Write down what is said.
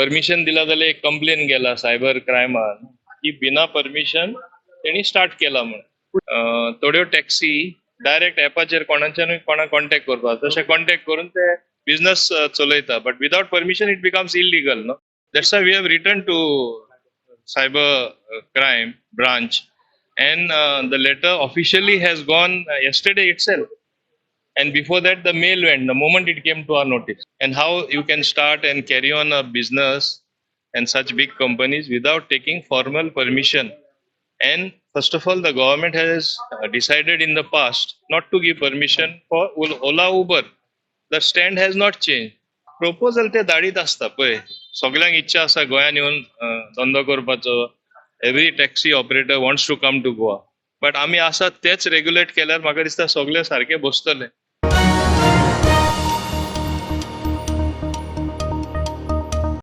Permission दिला जाल्यार एक कंप्लेन गेला सायबर क्रायमान की बिना परमिशन तेणी स्टार्ट केला म्हणून. थोड्यो टॅक्सी डायरेक्ट ऍपाचेर कोणाच्यानूय कोणाक कॉन्टॅक्ट करपाक, तशें कॉन्टॅक्ट करून ते बिझनस चलयता, but without permission it becomes illegal, no? That's we have written to cyber crime branch and the letter officially has gone yesterday itself, and before that the mail went the moment it came to our notice. And how you can start and carry on a business and such big companies without taking formal permission? And first of all, the government has decided in the past not to give permission for Ola, Uber. The stand has not changed. Proposal ते धाडीत आसता पळय. सगल्यांक इच्छा आसा गोंयान येवन धंदो करपाचो. Every taxi operator wants to come to Goa, but आमी आसात तेच रेग्युलेट केल्यार म्हाका दिसता सगळे सारके बसतले.